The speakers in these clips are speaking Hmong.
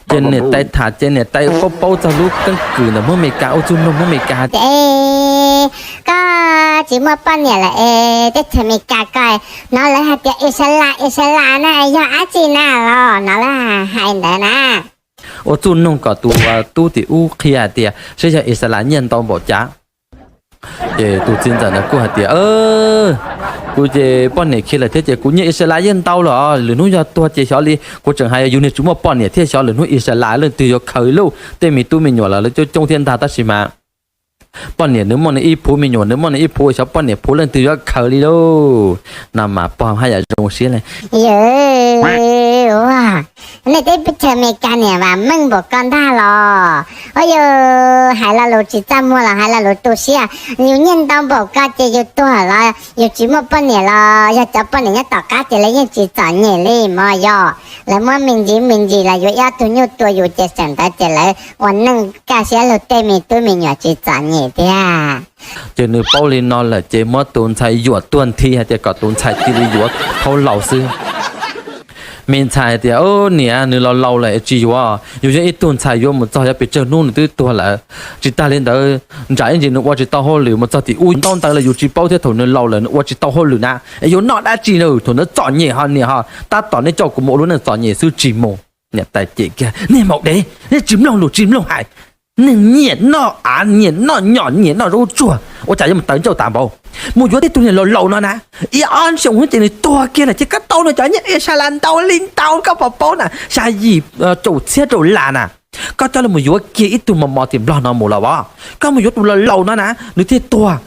Ces niam tais tham ces niam tais paub paub txog lub keeb kwm ntawm Hmoob Amelikas, ua txuj noog Hmoob Amelikas hais tias, Koj tsis muaj poj niam lawm es teb chaws Amelikas ko hnov lawv hais tias Israel, Israel na yog dab tsi na los hnov lawv hais ntawd na. Ua txuj noog kom tus tub tim ub qhia hais tias saib yog Israel nyiaj ntau npaum cas. Ces tus txiv ntxawm ntawd kuj hais tias, Kuv ces poj niam khiav lawm thiab ces kuv nyiaj Israel yeej ntau lawm, lwm hnub yog tuag ces xyov li. Kuv tseem hais yus niag tsis muaj poj niam thiaj xyov lwm hnub Israel leej twg yuav khaws lauj. Tej me tub me nyuam los lawv coob coob thiab ntag tab sis mas poj niam nws muaj nws ib phuv, me nyuam nws muaj nws ib phuv, xyov poj niam phuv leej twg yuav khaws li lauj. No mas pog haj yam zoo siab li. Yawg, nej teb chaws Amelikas niam vam meej npaum ko ntag los. Ua yus hais lo lus tsis txaj muag los hais lo lus tu siab. Yus nyiaj ntau npaum ko ces yus tuag los yus tsis muaj poj niam los yog cov poj niam nyob tom qab ces lawv yeej tsis txom nyem li mog. Yog lawv muab me ntsis me ntsis los yuav ib ob tug nyuj tua yus ces txawm ntawd ces lawv ua neej kaj siab lug tej me tub me nyuam tsis txom nyem thiab. Ces nws paub li no lawm ces muab tus ntxhais yuam tuag nthi hais tias kom tus ntxhais cia li yuav thaub laus xwb. Me ntxhais hais tias, Niam, nws los laus lawm tsis yuav, yus yog ib tug ntxhais yuav mus txog yuav pes tsawg hnub nws twb tuag lawm. Tsis tag li ntawd, ntsam ib ntsis nws ua tsis tau hauj lwm mus txog tim ub ntau ntawd los yus tsis paub thiab, thaum nws laus lawm nws ua tsis tau hauj lwm na es yuav noj dab tsi na, thaum nws txom nyem ho niam ho, tab tom nej coj kuv mus ua lub neej txom nyem xwb tsis mus. Niam tais cem kiag, Niag maum dev, nej tsis mloog lus tsis mloog hais, neeg nyiam noj av nyiam noj nyom nyiam noj zaub tsuag ua cas yuav mus tawv ncauj tas npaum. Mus yuav tib tug niag laus laus no na, ib ob xyoo xwb ces nws tuag kiag lawm ces koj tau nws cov nyiaj Israel ntau li ntau koj puas paub na, xya yim caum txhiab dollar na. Koj coj los mus yuav kiag ib tug mos mos tim Nplog no mus los as, koj mus yuav tus laus laus no na nws thiaj tuag,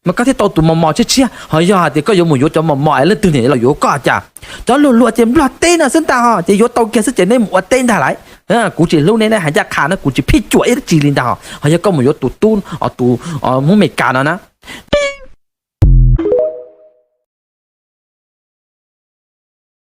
mas koj thiaj tau tus mos mos tshiab tshiab. Ho yog hais tias koj yuav mus yuav cov mos mos es leej twg niam los yuav koj cas? Cov luag luag ces Nplog teb no xwb ntag ho, ces yuav tau kiag xwb ces neb mus ua teb ntag lauj. Kuv tsis hlub neb, neb hais ncaj qha no kuv tsis phij cuam ib dab tsi li ntag ho. Ho yog koj mus yuav tus tub, tus Hmoob Meskas no na,